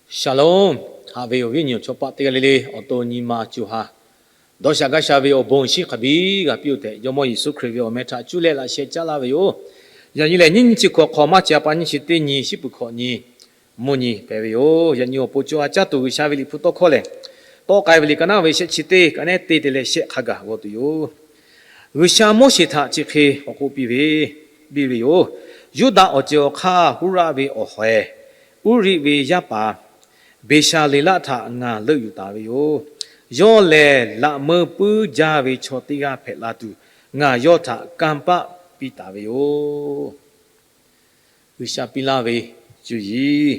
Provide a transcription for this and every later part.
Shalom. Haꞈ ve awˬ viˉ awˬ nyi awˬ chaw paˆ teˇ g'aˇ le le, awˬ to nyi ma co ha dawˇ sha gaˇ sha ve awˬ bon awˬ shinˉ hk'a biˇ g'a piˇ-oˬ tehꞈ, Jawˇmawˇ Yeˍsuˆ Hkriꞈ ve awˬ meh htaꞈ cuˇ leh laꞈ sheh caˉ laˇ ve yoˬ. Yaꞈ nyi lehˬ, nyiˇ nyi chi hkawꞈ hk'awꞈ maˇ chi a pa nyiˇ chi teˇ nyi, shiˉ peuˬ hkawꞈ nyi, mvuhˇ nyi hpehꞈ ve yoˬ. Yaꞈ nyi awˬ pon co ha caˇ tuˬ G'uiˬsha ve Liꞈ hpu tawˇ hkawˇ lehˬ, Tawˆ k'ai ve liꞈ ka naˉ ve shehˆ chi teˇ, ka nehˉ te te leh shehˆ hk'a gaˬ g'aw tuˬ yoˬ. G'uiˬsha Moˉseˍ htaꞈ chi hk'e k'awꞈ k'oˆ piˇ ve, piˇ ve yoˬ. Yuˇdaꞈ awˬ ceuˬ awˬ hk'aˇ Huˉraˆ ve awˬ hawehˍ, Uˇriˆ ve yaˇ paˍ Beˍshaˍleˍlaˆ htaꞈ ngaˬ leuˆ yuˬ taˍ ve yoˬ. Yawˇ lehˬ, laꞈ meuˇ puiˉ jaˇ ve chaw teˇ g'aˇ hpehꞈ la tuˬ, ngaˬ yawˇ htaꞈ kanˇ paˆ piˇ taˍ ve yoˬ. G'uiˬsha piˇ laˇ ve cuˇ yiˍ.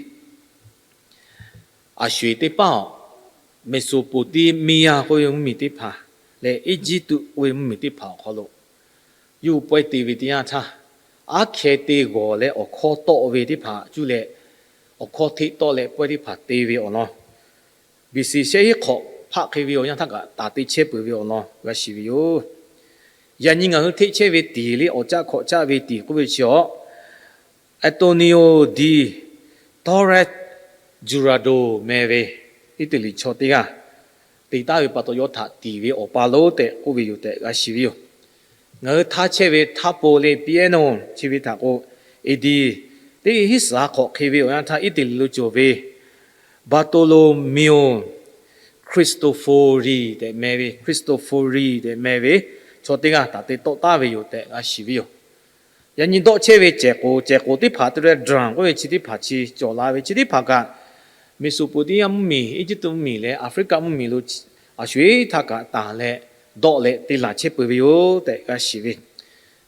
Aˬ sho-eˬ teˇ paˆ-oˬ, Meˍsoˍpoˍteˇmiˇyaˇ k'oˆ ve mvuhˇmiˬ teˇ hpaˍ leh Eˇjiˇtuꞈ k'oˆ ve mvuhˇmiˬ teˇ hpaˍ awˬ hk'aw lo yawˇ hui pawehˇ te ve teˇ yanˇ htaˇ, aˉ hkeh te g'awˬ leh awˬ hkawˇ tawˆ ve teˇ hpaˍ cuˇ leh, awˬ hkawˇ hteˆ tawˆ leh pawehˇ teˇ hpaˍ te ve awˬ lawn, B C shehˆ hiˉ hk'awꞈ hpaˆ hk'e ve awˬ yanˇ htaˇ kaꞈ taˍ te chehˇ peuˬ ve awˬ lawn g'a shiˍ ve yoˬ. Yaꞈ nyi ngaˬ hui hteˆ chehˇ ve tiˍ le, awˬ caˆ hkawꞈ caˆ ve tiˍ k'oˆ ve chi-awˬ, Antonio de Torres Jurado meh ve Iˉtaˍliˍ chaw teˇ g'aˇ te taˍ ve pa taw, yawˇ htaꞈ tiˍ ve awˬ pa lonˉ tehꞈ k'oˆ ve yoˬ tehꞈ g'a shiˍ ve yoˬ. Ngaˬ hui htaˇ chehˇ ve htaˇ po le, piano chi ve htaꞈ k'o, A D teˇ hiˉ suhˍ ha hk'awꞈ hk'e ve awˬ yanˇ htaˇ Iˉtaˍliˍ lo cawˬ ve Bartolomeo Cristofori tehꞈ meh ve, Cristofori tehꞈ meh ve chaw teˇ g'aˇ taˍ te tawˆ taˍ ve yoˬ tehꞈ g'a shiˍ ve yoˬ. Yaꞈ nyi dawˆ chehˇ ve cehˬ k'oˍ, cehˬ k'oˍ teˇ hpaˍ te leh drum k'oˆ ve chi teˇ hpaˍ chi cawˬ la ve chi teˇ hpaˍ kaꞈ, Meˍsoˍpoˍteˇmiˇyaˇ mvuhˇmiˬ, Eˇjiˇtuꞈ mvuhˇmiˬ leh Aˍfriˆkaˆ mvuhˇmiˬ lo aˬ sho-eˬ htaˇ kaꞈ taˍ leh dawˆ leh te laˬ chehˇ peuˬ ve yoˬ tehꞈ g'a shiˍ ve.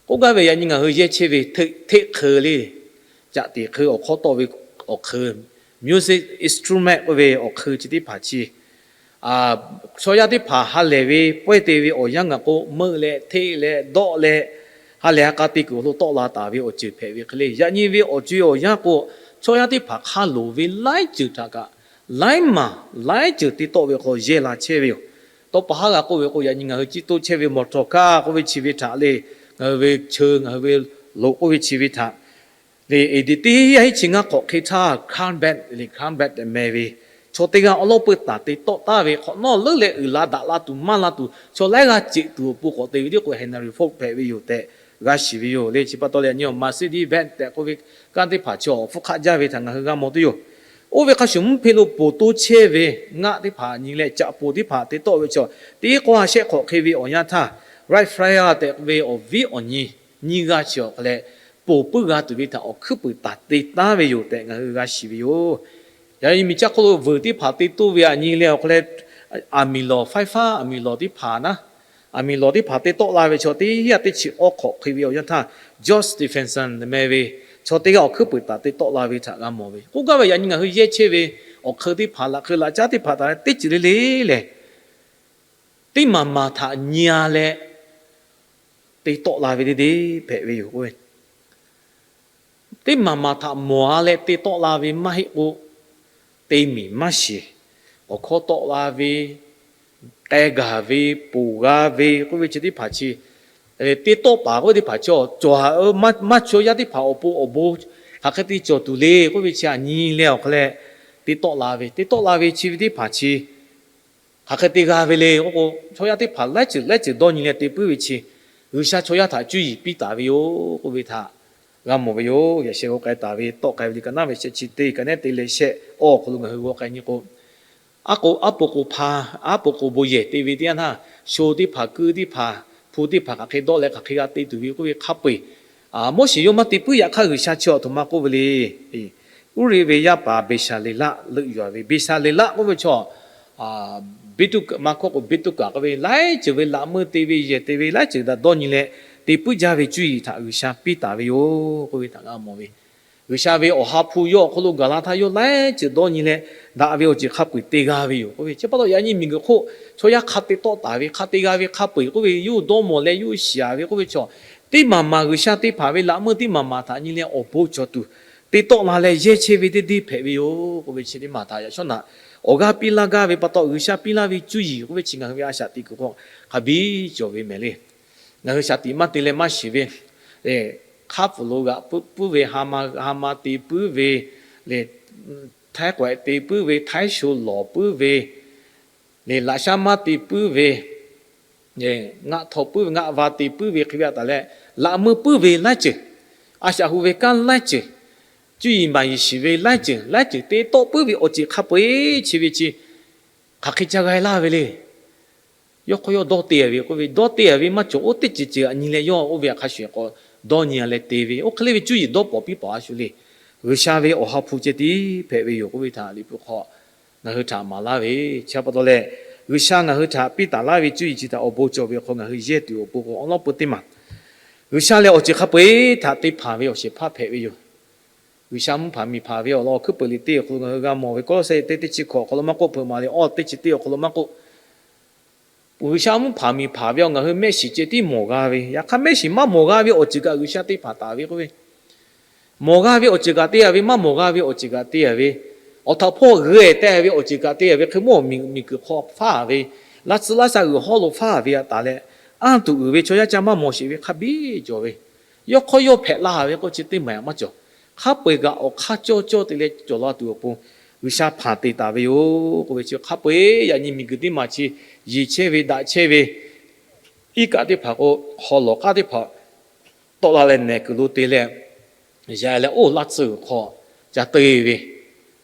K'oˆ gaˇ ve, yaꞈ nyi ngaˬ hui yehˇ chehˇ ve hteˆ hk'eu le, caꞈ tiˍ hk'eu awˬ hk'aw tawˆ ve awˬ hk'eu, music instrument k'oˆ ve awˬ hk'eu chi teˇ hpaˍ chi, chaw yaˇ teˇ hpaˍ ha lehˬ ve pawehˇ te ve awˬ yanˇ gaˬ k'o, meuˆ leh hteˆ leh dawˆ leh ha lehˬ ha k'a te kuiˬ awˬ hk'aw lo tawˆ la taˍ ve awˬ ceuˬ hpehꞈ ve hk'e le. Yaꞈ nyi ve awˬ co-e awˬ yanˇ k'o, chaw yaˇ teˇ hpaˍ hk'a loˍ ve laiˉ ceuˬ htaꞈ kaꞈ laiˉ maˬ laiˉ ceuˬ te tawˆ ve hk'aw yehˇ la chehˇ ve yoˬ. Tawˇ pa haˉ g'a k'oˆ ve k'o, yaꞈ nyi ngaˬ hui ciˇ toˆ chehˇ ve มอเตอร์คาร์ k'oˆ ve chi ve htaꞈ le, ngaˬ hui ve cheu, ngaˬ hui ve loꞈ k'oˆ ve chi ve htaꞈ le, A D teˇ hiˉ yaˇ hiˉ chi ngaˇ hk'awꞈ hk'e htaˇ เครื่องบิน le, เครื่องบิน tehꞈ meh ve chaw teˇ g'aˇ awˉ lawˉ peuˇ taˍ te tawˆ taˍ ve hk'awꞈ nawˉ leuˉ leh uiˍ la daꞈ la tuˬ maˇ la tuˬ chaw laiˉ g'aˇ ceꞈ tuˬ awˬ pon k'awꞈ te ve teˇ k'o Henry Ford hpehꞈ ve yoˬ tehꞈ g'a shiˍ ve yoˬ le. Chi pa taw leh nyi-oˬ, Mercedes-Benz tehꞈ k'oˆ ve kanˉ teˇ hpaˍ chi awˬ hpfuhˇ hk'aˆ jaˇ ve htaꞈ ngaˬ hui g'a mawˬ tuˬ yoˬ. Oˇ ve hk'a shuˍ mvuhˇ hpeˇ lo ponˬ toˇ chehˇ ve ngaˆ teˇ hpaˍ nyi leh caꞈ ponˬ teˇ hpaˍ te tawˆ ve chi, teˇ k'awˇ ha shehˆ hk'awꞈ hk'e ve awˬ yanˇ htaˇ, Wright Flyer tehꞈ ve awˬ viˉ awˬ nyi nyiˇ g'aˇ chi awˬ hk'a leh ponˬ puiˉ g'a tuˬ ve htaꞈ awˬ hkuiˉ puiˍ taˍ te taˍ ve yoˬ tehꞈ ngaˬ hui g'a shiˍ ve yoˬ. Yaꞈ nyi miˬ caˇ hk'oˆ lo vuiˬ teˇ hpaˍ te toˇ ve aꞈ nyi leh awˬ hk'a leh, aˬ miˍ lawˬ, ไฟฟ้า aˬ miˍ lawˬ teˇ hpaˍ naˉ, aˬ miˍ lawˬ teˇ hpaˍ te tawˆ la ve chi teˇ hiˉ yaˇ teˇ chi awˇ hk'awꞈ hk'e ve awˬ yanˇ htaˇ, George Stephenson meh ve chaw teˇ g'aˇ awˬ hkuiˉ puiˍ taˍ te tawˆ la ve htaꞈ g'a mawˬ ve. K'oˆ gaˇ ve, yaꞈ nyi ngaˬ hui yehˇ chehˇ ve awˬ hk'eu teˇ hpaˍ, laꞈ hk'eu laꞈ caˉ teˇ hpaˍ taˍ leh teˇ ceuˬ le le lehˬ, teˇ maˍ maˍ htaꞈ nyi-a leh te tawˆ la ve deˇ deˇ hpehꞈ ve yoˬ k'o, teˇ maˍ maˍ htaꞈ mawˬ-a leh te tawˆ la ve maˇ heˆ k'o, te miˬ maˇ shiˍ, awˬ hkawˇ tawˆ la ve, k'ai gaˬ ve, ponˬ g'a ve k'oˆ ve chi teˇ hpaˍ chi, te tawˆ paˍ k'oˆ ve teˇ hpaˍ chi, cawˬ haꞈ maˇ chaw yaˇ teˇ hpaˍ awˬ pon awˬ bon hk'aˬ hk'e te cawˬ tuˬ le k'oˆ ve chi aꞈ nyi leh awˬ hk'a leh te tawˆ la ve, te tawˆ la ve chi ve teˇ hpaˍ chi hk'aˬ hk'e te g'a ve le k'oˆ k'o, chaw yaˇ teˇ hpaˍ laiˉ ceuˬ laiˉ ceuˬ dawˇ nyi leh te puiˉ ve chi, G'uiˬsha chaw yaˇ htaꞈ cuˇ yiˍ piˇ taˍ ve yoˬ k'oˆ ve htaꞈ g'a mawˬ ve yoˬ. Yaꞈ sheh g'aw k'ai taˍ ve, tawˆ k'ai ve liꞈ ka naˉ ve shehˆ chi teˇ, ka nehˉ te leh shehˆ awˇ hk'aw lo ngaˬ hui g'aw k'ai nyi k'o, aˉ k'o aˉ po k'o hpa, aˉ po k'o bon yehˬ te ve teˇ yanˇ htaˇ, sho teˇ hpaˍ, keu teˇ hpaˍ, hpu teˇ hpaˍ hk'aˬ hk'e dawˆ leh hk'aˬ hk'e g'a te tuˬ ve k'oˆ ve hk'a peu-eˬ, Moˉseˍ yawˇ maˇ te puiˉ. Yaꞈ hk'aˇ G'uiˬsha chi awˬ htoꞈ ma k'oˆ ve le, Uˇriˆ ve yaˇ paˍ Beˍshaˍleˍlaˆ leuˆ yuˬ-a ve. Beˍshaˍleˍlaˆ k'oˆ ve chaw, Beˍtuˆkaˍ, maˇ hkawˇ k'o Beˍtuˆkaˍ k'oˆ ve, laiˉ ceuˬ ve laꞈ meuˇ te ve, yehˬ te ve, laiˉ ceuˬ daꞈ dawˇ nyi leh te puiˉ jaˇ ve cuˇ yiˍ htaꞈ G'uiˬsha piˇ taˍ ve yoˬ k'oˆ ve htaꞈ g'a mawˬ ve. G'uiˬsha ve awˬ ha hpu yawˇ awˬ hk'aw lo gaˬ la htaˇ, yawˇ laiˉ ceuˬ dawˇ nyi leh daꞈ ve awˬ ceuˬ hk'a peu-eˬ te g'a ve yoˬ k'oˆ ve. Chi pa taw yaꞈ nyi miˬguiˬ hk'oˆ chaw yaˇ hk'a te tawˆ taˍ ve, hk'a te g'a ve hk'a peu-eˬ k'oˆ ve, yawˇ dawˇ mawˬ leh yawˇ shiˍ-a ve k'oˆ ve chaw, teˇ maˍ maˍ G'uiˬsha teˇ hpaˍ ve laꞈ meuˇ teˇ maˍ maˍ htaꞈ nyi leh awˬ bon cawˬ tuˬ te tawˆ la leh yehˇ chehˇ ve deˇ deˇ hpehꞈ ve yoˬ k'oˆ ve chi teˇ maˍ htaꞈ yaꞈ shawˉ naꞈ awˬ g'aˇ piˇ laˇ gaˇ ve pa taw, G'uiˬsha piˇ laˇ ve cuˇ yiˍ k'oˆ ve chi ngaˬ hui ve a shaꞈ teꞈ kuiˬ hk'aw hk'a biˇ cawˬ ve mehˍ le. Ngaˬ hui shaˍ tiꞈ maˇ te leh maˇ shiˍ ve, hk'aˉ pfuhˍ lo g'aꞈ puiˉ ve, ha ma te puiˉ ve le, Htaiˉ k'awehꞈ te puiˉ ve, htaiˉ sho lawˬ puiˉ ve, laꞈ shaˉ maˇ te puiˉ ve, ngaˆ htaw puiˉ ve, ngaˆ va te puiˉ ve hk'e ve a taˍ leh, laꞈ meuˇ puiˉ ve laiˉ ceuˬ, a shaꞈ hu ve kanˉ laiˉ ceuˬ, cuˇ yiˍ maˍ yiˍ shiˍ ve laiˉ ceuˬ, laiˉ ceuˬ te tawˆ puiˉ ve awˬ ceuˬ hk'a peu-eˬ chi ve chi hk'aˬ hk'e ca g'a laˇ ve le. Yawˇ hk'aw yawˇ dawˇ te ve k'oˆ ve, dawˇ te ve maˇ cawˬ, oˇ teˇ ceuˬ ceuˬ aꞈ nyi leh yawˇ oˇ ve htaꞈ hk'a shuˍ k'awꞈ dawˇ nyi leh te ve, oˇ hk'e le ve cuˇ yiˍ dawˇ pawˍ piˇ pawˍ a shu le. G'uiˬsha ve awˬ ha hpu ceh tiˉ hpehꞈ ve yoˬ k'oˆ ve htaꞈ Liꞈ hpu hk'aw ngaˬ hui htaꞈ maˍ laˇ ve, chi pa taw leh, G'uiˬsha ngaˬ hui htaꞈ piˇ taˍ laˇ ve cuˇ yiˍ chi htaꞈ awˬ bon cawˬ ve hk'aw ngaˬ hui yehˇ tuˬ awˬ pon k'o, awˬ lawn peu teˇ maˬ G'uiˬsha lehˬ awˬ ceuˬ hk'a peu-eˬ htaꞈ te hpanˍ ve awˬ shehˍ hpaˇ hpehꞈ ve yoˬ. G'uiˬsha mvuhˇ hpaˍ miˬ hpaˍ ve awˬ lawn awˬ hkuiˉ peuˬ liꞈ teˇ awˬ hk'aw lo ngaˬ hui g'a mawˬ ve, Kawˇlawˇsehˇ teˇ teˇ chi hkawꞈ awˬ hk'aw lo maˇ k'oˆ, Hpeuꞈ maˍ liꞈ awˇ teˇ chi teˇ awˬ hk'aw lo maˇ k'oˆ, G'uiˬsha mvuhˇ hpaˍ miˬ hpaˍ ve awˬ ngaˬ hui mehˆ shiˍ ceh tiˉ mawˬ g'a ve, yaꞈ hk'aˇ mehˆ shiˍ maˇ mawˬ g'a ve awˬ ceuˬ kaꞈ G'uiˬsha te hpanˍ taˍ ve k'oˆ ve, mawˬ g'a ve awˬ ceuˬ kaꞈ te a ve, maˇ mawˬ g'a ve awˬ ceuˬ kaꞈ te a ve, awˬ htaꞈ hpawˇ g'euˆ teh ve awˬ ceuˬ kaꞈ te a ve, hk'e mawˇ miˬ guiˬ hk'aw faˉ ve, laˇ tsuhˇ laˇ sha g'uiˬ hawˉ lo faˉ ve a taˍ leh, anˇ tuˬ uiˍ ve chaw yaˇ caˇ maˇ mawˬ sheˍ ve hk'a biˇ cawˬ ve, yawˇ hk'aw yawˇ hpehꞈ la ve k'o chi teˇ maˬ maˇ cawˬ. Hk'a peu-eˬ kaꞈ awˬ hk'aˇ cawˇ cawˇ te leh cawˬ la tuˬ awˬ pon G'uiˬsha hpanˍ te taˍ ve yoˬ k'oˆ ve chi hk'a peu-eˬ yaꞈ nyi miˬ guiˬ teˇ maˬ chi yeˬ chehˇ ve daꞈ chehˇ ve, iˉ kaˆ teˇ hpaˍ k'o, haw lawˬ k'aˉ teˇ hpaˍ tawˆ la leh nehˬ kuiˬ lo te leh, yaꞈ leh oˇ laˇ tsuhˇ g'uiˬ hk'aw ca te ve,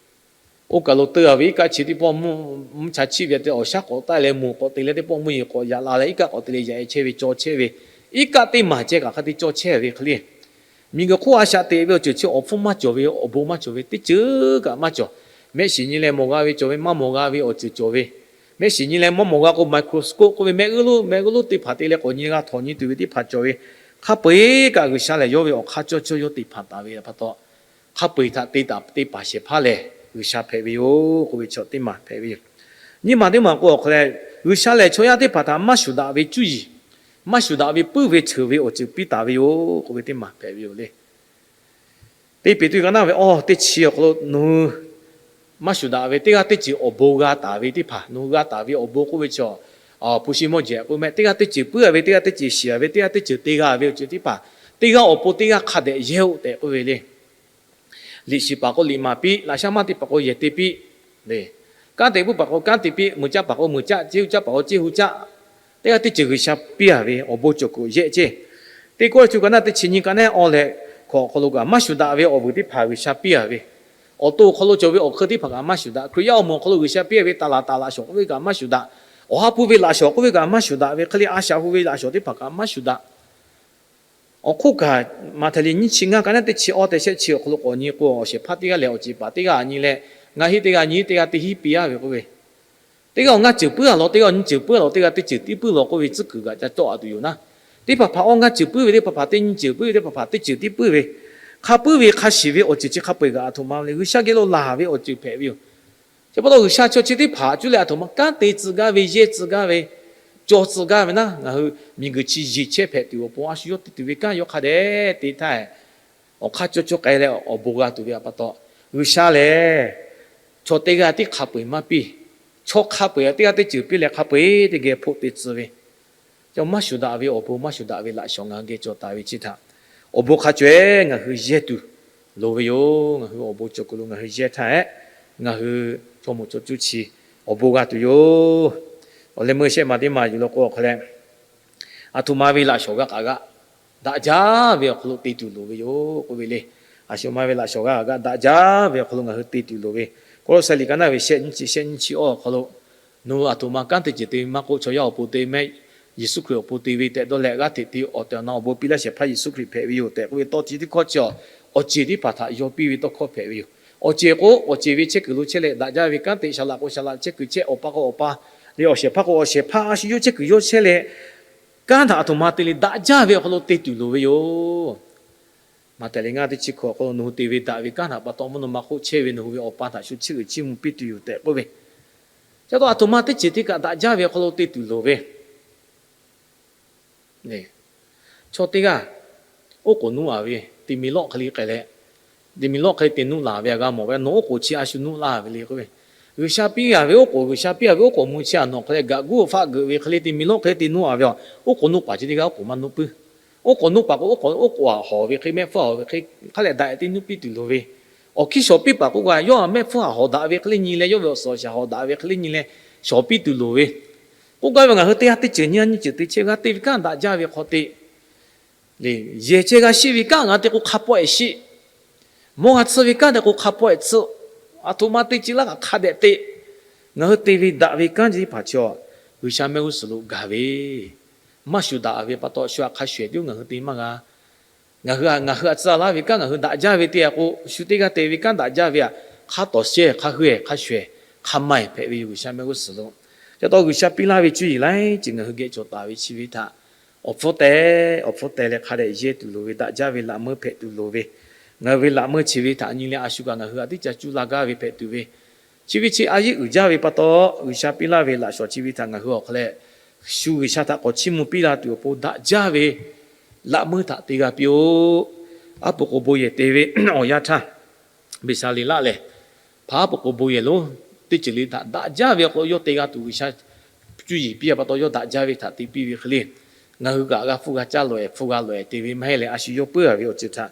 oˇ kaˬ lo te a ve iˉ kaˆ chi teˇ pawˆ mvuhˇ cha chiˆ ve te awˬ shaˉ k'awꞈ taˆ leh moˬ k'awꞈ te leh teˇ pawˆ mvuhˇ yeˬ k'awꞈ yaꞈ la leh iˉ kaˆ k'awꞈ te leh yaꞈ e chehˇ ve caw chehˇ ve, iˉ kaˆ teˇ maˬ ceh kaꞈ hk'a te caw chehˇ ve hk'e le. Miˬ guiˬ hk'oˆ a shaꞈ teꞈ ve awˬ ceuˬ chi awˬ hpfuhˇ maˇ cawˬ ve, awˬ bon maˇ cawˬ ve teˇ ceuˬ kaꞈ maˇ cawˬ. Mehˆ shiˍ nyi leh mawˬ g'a ve cawˬ ve, maˇ mawˬ g'a ve awˬ ceuˬ cawˬ ve, mehˆ shiˍ nyi leh maˇ mawˬ g'a k'o microscope k'oˆ ve mehˆ g'uˇ lonˉ mehˆ g'uˇ lonˉ te hpanˍ te leh k'awꞈ nyi g'a htawnˍ nyi tuˬ ve teˇ hpaˍ cawˬ ve, hk'a peu-eˬ kaꞈ G'uiˬsha lehˬ yawˇ ve awˬ hk'aˇ cawˇ cawˇ yawˇ te hpanˍ taˍ ve pa taw, hk'a peu-eˬ htaꞈ te taˍ te paˍ shehˍ hpaˇ lehˬ G'uiˬsha hpehꞈ ve yoˬ k'oˆ ve chaw teˇ maˬ hpehꞈ ve yoˬ. Nyiˇ maˬ teˇ maˬ k'o awˬ hk'aw leh, G'uiˬsha lehˬ chaw yaˇ teˇ hpaˍ htaꞈ maˇ shuˍ daꞈ ve cuˇ yiˍ, maˇ shuˍ daꞈ ve puiˉ ve ceuˬ ve awˬ ceuˬ piˇ taˍ ve yoˬ k'oˆ ve teˇ maˬ hpehꞈ ve yoˬ le. Teˇ Peˍtruˆ ka naˉ ve awˇ teˇ chi awˬ hk'aw lo nawˬ hui maˇ shuˍ daꞈ ve teˇ g'aˇ teˇ ceuˬ awˬ bon g'a taˍ ve teˇ hpaˍ, nawˬ hui g'a taˍ ve awˬ bon k'oˆ ve chaw, hpu shi mawˇ jehˬ k'oˆ meh, teˇ g'aˇ teˇ ceuˬ puiˉ a ve, teˇ g'aˇ teˇ ceuˬ shiˍ a ve, teˇ g'aˇ teˇ ceuˬ te g'a ve awˬ ceuˬ teˇ hpaˍ, teˇ g'aˇ awˬ pon teˇ g'aˇ hk'a dehꞈ yehˇ-oˆ tehꞈ k'oˆ ve le. Liꞈ shiˍ paˍ k'o liꞈ maˍ piˇ, laꞈ shaˉ maˇ te paˍ k'o yehˬ te piˇ le. Kanˉ te puiˉ paˍ k'o kanˉ te piˇ, meuꞈ caˆ paˍ k'o meuꞈ caˆ, ceˇ hu caˆ paˍ k'o ceˇ hu caˆ. Teˇ g'aˇ teˇ ceuˬ G'uiˬsha piˇ a ve awˬ bon cawˬ kuiˬ yehˇ ceˇ. Teˇ Kawˇrenˍhtuˆ ka naˉ teˇ chi nyi ka naˉ awˇ leh hkawꞈ awˬ hk'aw lo kaꞈ maˇ shuˍ daꞈ ve awˬ vuiˬ teˇ hpaˍ G'uiˬsha piˇ a ve, awˬ to awˬ hk'aw lo cawˬ ve awˬ hk'eun teˇ hpaˍ kaꞈ maˇ shuˍ daꞈ. Hkriꞈ yaˇ awˬ moˍ awˬ hk'aw lo G'uiˬsha piˇ a ve taˍ laˍ taˍ laꞈ shawnˍ k'oˆ ve kaꞈ maˇ shuˍ daꞈ. Awˬ ha hpu ve laꞈ shawnˍ k'oˆ ve kaꞈ maˇ shuˍ daꞈ ve hk'e le, a shaꞈ hu ve laꞈ shawnˍ teˇ hpaˍ kaꞈ maˇ shuˍ daꞈ. Awˬ hk'oˆ kaꞈ, Maꞈhtehˍ liꞈ nyiˇ chi ngaˇ ka naˉ teˇ chi awˇ teˇ shehˆ chi awˬ hk'aw lo k'awꞈ nyi k'o, awˬ shehˍ hpaˇ teˇ g'aˇ lehˬ awˬ ceˬ paˍ teˇ g'aˇ nyi leh, ngaˬ heˆ teˇ g'aˇ nyi teˇ g'aˇ teˇ hinˉ piˇ a ve k'oˆ ve, teˇ g'aˇ awˬ ngaˇ ceuˬ puiˉ a law, teˇ g'aˇ awˬ nyi ceuˬ puiˉ a law, teˇ g'aˇ teˇ ceuˬ tiˉ puiˉ law k'oˆ ve tcuhˉ kuiˬ kaꞈ ca cawˇ a tuˬ yoˬ naˉ. Teˇ hpaˍ hpaˍ awˇ ngaˇ ceuˬ puiˉ ve teˇ hpaˍ hpaˍ teˇ nyi ceuˬ puiˉ ve teˇ hpaˍ hpaˍ teˇ ceuˬ tiˉ puiˉ ve, hk'a puiˉ ve hk'a shiˍ ve awˬ ceuˬ chi hk'a peu-eˬ kaꞈ a htoꞈ ma le G'uiˬsha geh lo laˬ ve awˬ ceuˬ hpehꞈ ve yoˬ. Chi pa taw G'uiˬsha chaw chi teˇ hpaˍ cuˇ leh a htoꞈ ma kanˉ te tcuh gaˇ ve, yehˇ tcuh gaˇ ve, caw tcuh gaˇ ve naˉ, ngaˬ hui miˬguiˬ chi yeˬ chehˇ hpehꞈ tuˬ awˬ pon a shu yawˇ te tuˬ ve kanˉ yawˇ hk'a dehꞈ te htaˇ, awˬ hk'aˇ cawˇ cawˇ k'ai leh awˬ bon g'a tuˬ ve a pa taw, G'uiˬsha lehˬ chaw teˇ g'aˇ tiˉ hk'a peu-eˬ maˇ piˇ. Chaw hk'a peu-eˬ teˇ g'aˇ teˇ ceuˬ piˇ leh hk'a peu-eˬ teˇ geh hpoˆ te tcuh ve, maˇ shuˍ daꞈ ve awˬ bon maˇ shuˍ daꞈ ve laꞈ shawnˍ ngaˬ hui geh cawˬ taˍ ve chi htaꞈ awˬ bon hk'a caweh ngaˬ hui yehˇ tuˬ loˍ ve yoˬ. Ngaˬ hui awˬ bon cawˬ kuiˬ lo ngaˬ hui yehˇ htaˇ hehꞈ, ngaˬ hui chaw moˍ chaw cuˇ chi awˬ bon g'a tuˬ yoˬ. Awˬ leh meuˇ shehˆ ma teˇ ma yuˬ la k'o awˬ hk'aw leh, a htoꞈ ma ve laꞈ shawnˍ g'a k'aꞈ g'aˇ daꞈ jaˇ ve awˬ hk'aw lo te tuˬ loˍ ve yoˬ k'oˆ ve le. A shu ma ve laꞈ shawnˍ g'a k'aꞈ g'aˇ daꞈ jaˇ ve awˬ hk'aw lo ngaˬ hui te tuˬ loˍ ve, Kawˇlawˇsehˇ liꞈ ka naˉ ve shehˆ nyiˇ chi shehˆ nyiˇ chi awˇ awˬ hk'aw lo, nawˬ hui a htoꞈ ma kanˉ te ceuˬ te ve maˇ k'oˆ, chaw yaˇ awˬ pon te mehˆ, Yeˍsuˆ Hkriꞈ awˬ pon te ve tehꞈ dawˇ leh g'aˇ hteꞈ te awˬ tehˬ awˬ na awˬ bon piˇ laˇ shehˍ hpaˇ Yeˍsuˆ Hkriꞈ hpehꞈ ve yoˬ tehꞈ k'oˆ ve tawˇ chi teˇ hkawˇ chi, awˬ ceˬ teˇ hpaˍ htaꞈ yaw piˇ ve tawˇ hkawˇ hpehꞈ ve yoˬ. Awˬ ceˬ k'o awˬ ceˬ ve chehˇ kuiˬ lo chehˇ leh daꞈ jaˇ ve kanˉ te, shaˍ laꞈ k'o shaˍ laꞈ chehˇ kuiˬ chehˇ, awˬ pa k'o awˬ pa, leh awˬ shehˍ hpaˇ k'o awˬ shehˍ hpaˇ, a shu yawˇ chehˇ kuiˬ yawˇ chehˇ leh, kanˉ htaꞈ a htoꞈ ma te le daꞈ jaˇ ve awˬ hk'aw lo te tuˬ loˍ ve yoˬ. Maꞈhtehˍ liꞈ ngaˇ teˇ chi hkawꞈ awˬ hk'aw lo nawˬ hui te ve daꞈ ve kanˉ htaꞈ pa taw mvuhˇ naw ma hk'oˆ chehˇ ve nawˬ hui ve awˬ pa htaꞈ shu chiˇ uiˍ chiˇ mvuh piˇ tuˬ yoˬ tehꞈ k'oˆ ve, ca taw a htoꞈ ma teˇ ceuˬ te kaꞈ daꞈ jaˇ ve awˬ hk'aw lo te tuˬ loˍ ve Chaw teˇ g'aˇ oˉ k'oˍ nuˇ a ve, teˇ miˬ lawˆ hk'e le k'ai leh, teˇ miˬ lawˆ hk'e le te nuˇ laˬ ve a g'a mawˬ ve, nawˬ oˉ k'oˍ chi a shu nuˇ laˇ ve le k'oˆ ve, G'uiˬsha piˇ a ve oˉ k'oˍ, G'uiˬsha piˇ a ve oˉ k'oˍ mvuh chi a nawˬ hk'e leh gaꞈ guˇ faˆ geuꞈ ve hk'e le teˇ miˬ lawˆ hk'e le te nuˇ a ve, oˉ k'oˍ nuˇ paˍ chi teˇ g'aˇ oˉ k'oˍ maˇ nuˇ puiˉ. Oˉ k'oˍ nuˇ paˍ k'o oˉ k'oˍ a hawˍ ve hk'e, mehˆ hpfuhˇ hawˍ ve hk'e, hk'a leh daꞈ e te nuˇ piˇ tuˬ loˍ ve, Awˬ hkiˇ shawˍ piˇ paˍ k'oˆ gaˇ, yawˇ a mehˆ hpfuhˇ htaꞈ hawˍ daꞈ ve hk'e le nyi leh, yawˇ ve awˬ suhˍ awˬ shaˍ hawˍ daꞈ ve hk'e le nyi leh, shawˍ piˇ tuˬ loˍ ve. K'oˆ gaˇ ve, ngaˬ hui teˇ g'aˇ teˇ ceuˬ nyi a nyi ceuˬ te chehˇ g'aˇ te ve kanˉ daꞈ jaˇ ve hk'aw te le, yehˬ chehˇ g'a sheˆ ve kanˉ ngaˬ hui te k'o hk'a pawehꞈ sheˆ. Mawˇ g'a tsuhˇ ve kanˉ te k'o hk'a pawehꞈ tsuhˇ. A htoꞈ ma te ce laˇ kaꞈ hk'a dehꞈ te. Ngaˬ hui te ve daꞈ ve kanˉ chi teˇ hpaˍ chaw, G'uiˬsha mehˆ g'uˇ suhˍ lo gaˬ ve, maˇ shuˍ daꞈ ve pa taw, shu htaꞈ hk'a shuˍ ehˍ tiˉ ngaˬ hui te maˇ g'a. Ngaˬ hui a, ngaˬ hui a tcuh laˇ ve kanˉ ngaˬ hui daꞈ jaˇ ve te a k'o, shu teˇ g'aˇ te ve kanˉ daꞈ jaˇ ve a, hk'a tawˍ sheh, hk'a hui ehˍ, hk'a shuˍ ehˍ, hk'a ma ehˍ hpehꞈ ve yoˬ G'uiˬsha mehˆ g'uˇ suhˍ lo. Ca taw G'uiˬsha piˇ laˇ ve cuˇ yiˍ laiˉ ceuˬ ngaˬ hui geh cawˬ taˍ ve chi ve htaꞈ awˬ hpfuhˇ teh, awˬ hpfuhˇ teh leh hk'a dehꞈ yehˇ tuˬ loˍ ve, daꞈ jaˇ ve laꞈ meuˇ hpehꞈ tuˬ loˍ ve, ngaˬ hui ve laꞈ meuˇ chi ve htaꞈ nyi leh a shu kaꞈ ngaˬ hui a teˇ ca cuˇ la gaˇ ve hpehꞈ tuˬ ve, chi ve chi a yeˇ uiˍ jaˇ ve pa taw, G'uiˬsha piˇ laˇ ve laꞈ shawˍ chi ve htaꞈ ngaˬ hui awˬ hk'aw leh shu G'uiˬsha htaꞈ k'awꞈ chiˇ mvuh piˇ la tuˬ awˬ pon daꞈ jaˇ ve laꞈ meuˇ htaꞈ te g'a piˇ-oˆ. Aˉ pu k'o bon yehˬ te ve awˬ yanˇ htaˇ, Beˍsaˍleˍlaˆ lehˬ, hpaˍ aˉ pu k'o bon yehˬ lonˉ teˇ ceuˬ le htaꞈ daꞈ jaˇ ve awˬ hk'aw lo yawˇ te g'a tuˬ G'uiˬsha cuˇ yiˍ piˇ a pa taw, yawˇ daꞈ jaˇ ve htaꞈ te piˇ ve hk'e le, ngaˬ hui kaꞈ g'a hpfuhˇ g'a caˇ lawˬ-ehˍ, hpfuhˇ g'a lawˬ-ehˍ te ve maˇ heˆ leh, a shu yawˇ puiˉ a ve awˬ ceuˬ htaꞈ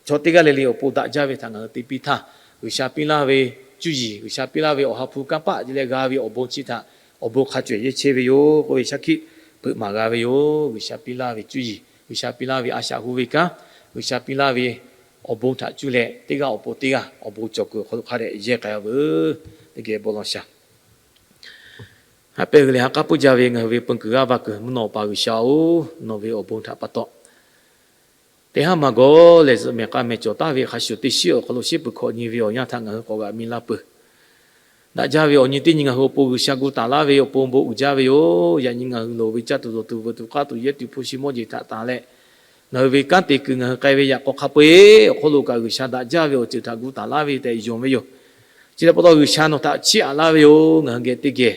chaw teˇ g'aˇ le le awˬ pon daꞈ jaˇ ve htaꞈ ngaˬ hui te piˇ htaˇ, G'uiˬsha piˇ laˇ ve cuˇ yiˍ, G'uiˬsha piˇ laˇ ve awˬ ha hpu kanˇ paˆ leh g'a ve awˬ bon chi htaꞈ awˬ bon hk'a cawehˬ yehˇ chehˇ ve yoˬ k'oˆ ve shaˉ hkiˆ peuꞈ maˍ g'a ve yoˬ. G'uiˬsha piˇ laˇ ve cuˇ yiˍ, G'uiˬsha piˇ laˇ ve a shaꞈ hu ve kanˉ, G'uiˬsha piˇ laˇ ve awˬ bon htaꞈ cuˇ leh teˇ g'aˇ awˬ pon teˇ g'aˇ awˬ bon cawˬ kuiˬ awˬ hk'aw lo hk'a dehꞈ yehˇ k'ai-a veuˬ. Teˇ geh bon lawˬ shaˍ. Haꞈ pehˇ ve leh ha k'aˉ puiˉ jaˇ ve ngaˬ hui ve peun kuiˬ g'aˇ va kuiˬ mvuhˇ naw pa G'uiˬsha-oˬ, nawˬ ve awˬ bon htaꞈ pa taw, teˇ haˉ maˇ gawˬ leh zuhꞈ mehˍ k'a mehˍ cawˬ taˍ ve hk'a shuˍ, teˇ shiˉ awˬ hk'aw lo shiˉ peuˬ hkawꞈ nyi ve awˬ yanˇ htaꞈ ngaˬ hui k'awꞈ g'aꞈ mi laˇ peuˬ. Daꞈ jaˇ ve awˬ nyi teˇ nyi ngaˬ hui awˬ pon G'uiˬsha gu taˍ laˇ ve awˬ pon bon uiˍ jaˇ ve yoˬ. Yaꞈ nyi ngaˬ hui loˍ ve caˇ tuˬ dawˬ tuˬ veuꞈ tuˬ k'aˇ tuˬ yehˇ tuˬ hpu shi mawˇ jeˬ htaꞈ tanˬ leh, ngaˬ hui ve kanˉ te kuiˬ ngaˬ hui k'ai ve yaꞈ k'aw hk'a peu-eˬ awˬ hk'aw lo kaꞈ G'uiˬsha daꞈ jaˇ ve awˬ ceuˬ htaꞈ gu taˍ laˇ ve tehꞈ yonˍ ve yoˬ. Chi htaꞈ pa taw G'uiˬsha nawˬ htaꞈ chiˇ aꞈ laˇ ve yoˬ. Ngaˬ hui geh teˇ geh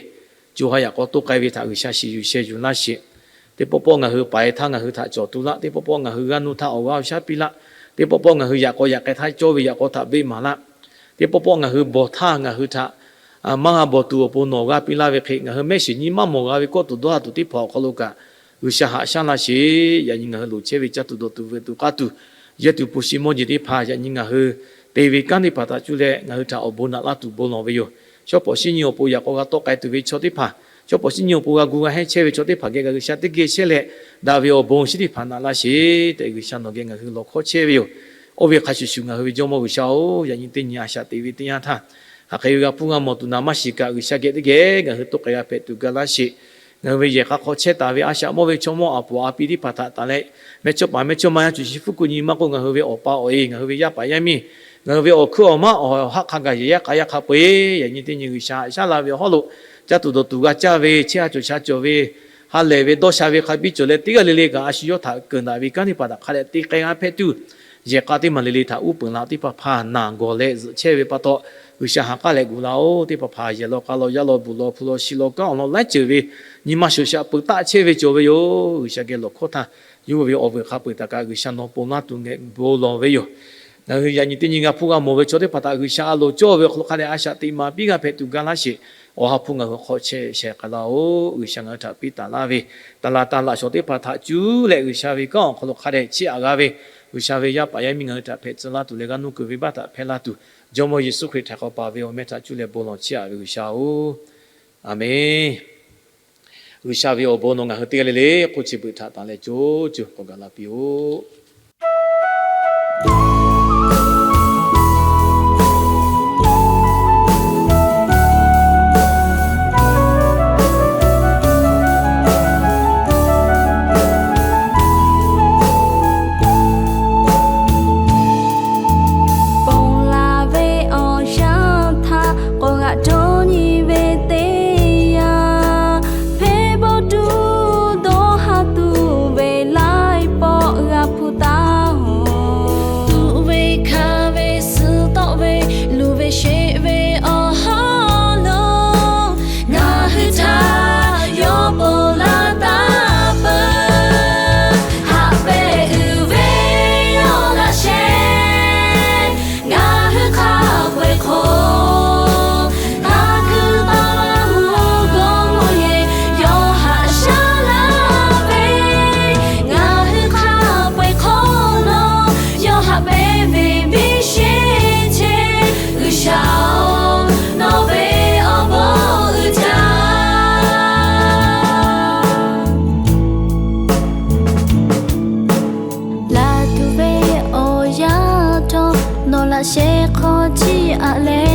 co ha yaꞈ k'aw toˇ k'ai ve htaꞈ G'uiˬsha shiˍ yuˬ sheh yuˬ laˇ sheˍ. Teˇ pawˆ pawˆ ngaˬ hui paiˍ htaˇ ngaˬ hui htaꞈ cawˬ tu laˇ. Teˇ pawˆ pawˆ ngaˬ hui g'a nuˇ htaˇ awˬ g'aˇ awˬ shaˉ piˇ laˇ. Teˇ pawˆ pawˆ ngaˬ hui yaꞈ k'aw yaꞈ k'ai htaˇ cawˇ ve yaꞈ k'aw htaꞈ beˆ maˍ laˇ. Teˇ pawˆ pawˆ ngaˬ hui bawˬ htaˇ ngaˬ hui htaꞈ maˇ g'a bawˬ tuˬ awˬ pon nawˬ g'a piˇ laˇ ve hk'e, ngaˬ hui mehˆ shiˍ nyi maˇ mawˬ g'a ve kawˆ tuˬ dawˇ ha tuˬ teˇ hpaˍ awˬ hk'aw lo kaꞈ G'uiˬsha haꞈ shaˉ laˇ sheˍ. Yaꞈ nyi ngaˬ hui loˍ chehˇ ve caˇ tuˬ dawˬ tuˬ veuꞈ tuˬ k'aˇ tuˬ yehˇ tuˬ hpu shi mawˇ jeˬ teˇ hpaˍ yaꞈ nyi ngaˬ hui te ve kanˉ teˇ hpaˍ htaꞈ cuˇ leh ngaˬ hui htaꞈ awˬ bon naꞈ laˇ tuˬ bon lawˬ ve yoˬ. Shawˉ pawˍ shinˉ nyi awˬ pon yaꞈ k'aw g'a tawˆ k'ai tuˬ ve chaw teˇ hpaˍ, shawˉ pawˍ shinˉ nyi awˬ pon g'a gu g'a hehnˇ chehˇ ve chaw teˇ hpaˍ geh kaꞈ G'uiˬsha teˇ geh chehˇ leh, daꞈ ve awˬ bon chi teˇ hpaˍ naꞈ laˇ sheˍ tehꞈ G'uiˬsha nawˬ geh ngaˬ hui lawˬ hkawˇ chehˇ ve yoˬ. Oˇ ve hk'a shuˍ shuˍ ngaˬ hui ve Jawˇmawˇ G'uiˬsha-oˬ, yaꞈ nyi teˇ nyi a shaꞈ teꞈ ve teˇ yanˇ htaˇ, hk'aˬ hk'e ve g'a hpuˇ g'a mawˬ tuˬ naˍ maˇ shiˍ kaꞈ, G'uiˬsha geh teˇ geh ngaˬ hui toˇ k'ai g'a hpehꞈ tuˬ ga laˇ sheˍ. Ngaˬ hui ve yehˬ k'a hk'aw chehˇ taˍ ve a shaꞈ mawˇ ve chaw mawˇ a poˍ a pi teˇ hpaˍ htaꞈ tanˬ leh, mehˇchawˇpaˍ mehˇchawˇma yaˇ cuˬ shi fuˉ kuˆ nyi ma k'o, ngaˬ hui ve awˬ pa awˬ e, ngaˬ hui ve yaˇ paˍ yaˇ miˇ, ngaˬ hui ve awˬ hkuiˉ awˬ maˉ awˬ haˆ hk'a gaˬ yehˬ yaˇ k'a yaˇ hk'a peu-eˬ, yaꞈ nyi teˇ nyi G'uiˬsha haꞈ shaˉ la ve awˬ hawˉ lo, caˇ tuˬ dawˬ tuˬ g'a caˇ ve, chehˇ ha cawˬ sha cawˬ ve, ha lehˬ ve dawˇ sha ve hk'a biˇ cawˬ leh, teˇ g'aˇ le le kaꞈ a shu yawˇ htaꞈ keunˍ daꞈ ve kanˉ teˇ hpaˍ htaꞈ hk'a dehꞈ te k'ai g'a hpehꞈ tuˬ, yehˬ k'a teˇ maˬ le le htaꞈ uˉ peunˍ la teˇ hpaˍ hpaˍ naˬ gawˬ leh zuhꞈ chehˇ ve pa taw, G'uiˬsha ha k'aˉ leh gu laˇ-oˬ. Teˇ hpaˍ hpaˍ yehˬ law k'a law yaˇ law buˬ law hpu law shi law kanˉ awˬ lawn laiˉ ceuˬ ve nyi ma shoˍ shaꞈ peuˬ taˆ chehˇ ve cawˬ ve yoˬ. G'uiˬsha geh lawˬ hkawˇ htaˇ, yawˇ ve awˬ vuiˬ hk'a peu-eˬ htaꞈ kaꞈ G'uiˬsha nawˬ ponˬ laˇ tuˬ ngehꞈ bon lawˬ ve yoˬ. Ngaˬ hui yaꞈ nyi teˇ nyi g'a hpuˇ g'a mawˬ ve chaw teˇ hpaˍ htaꞈ G'uiˬsha a loˍ cawˇ ve awˬ hk'aw lo hk'a dehꞈ a shaꞈ teꞈ maˍ piˇ g'a hpehꞈ tuˬ ga laˇ sheˍ. Awˬ ha hpu ngaˬ hui hk'aw chehˇ shehˍ k'ai laˇ-oˬ. G'uiˬsha ngaˬ hui htaꞈ piˇ taˍ laˇ ve taˍ laˍ taˍ laꞈ shawnˍ teˇ hpaˍ htaꞈ cuˇ leh G'uiˬsha ve kanˉ awˬ hk'aw lo hk'a dehꞈ chiˇ aꞈ g'a ve, G'uiˬsha ve yaˇ paˍ yaˇ miˇ ngaˬ hui htaꞈ hpehꞈ tcuh laˇ tuˬ leh g'a nuˇ kuiˬ venˇbaˆ htaꞈ hpehˇ laˇ tuˬ, Jawˇmawˇ Yeˍsuˆ Hkriꞈ htaꞈ k'awꞈ paˍ ve awˬ meh htaꞈ cuˇ leh bon lawˬ chiˇ aꞈ ve G'uiˬsha-oˬ, aˬ menˍ. G'uiˬsha ve awˬ bon nawˬ ngaˬ hui teˇ g'aˇ le le hk'oˆ chi beuꞈ htaꞈ tanˬ leh co co k'awꞈ gaˬ la piˇ-oˆ. Ponˬ laˬ ve awˬ yanˇ htaˇ k'awꞈ g'aꞈ dawˇ nyi ve teˇ yanˇ, hpehˇ bawˆ tuˬ dawˇ ha tuˬ ve laiˉ pawˆ g'a hpuˇ Shehˍ hk'aw chiˇ aꞈ leh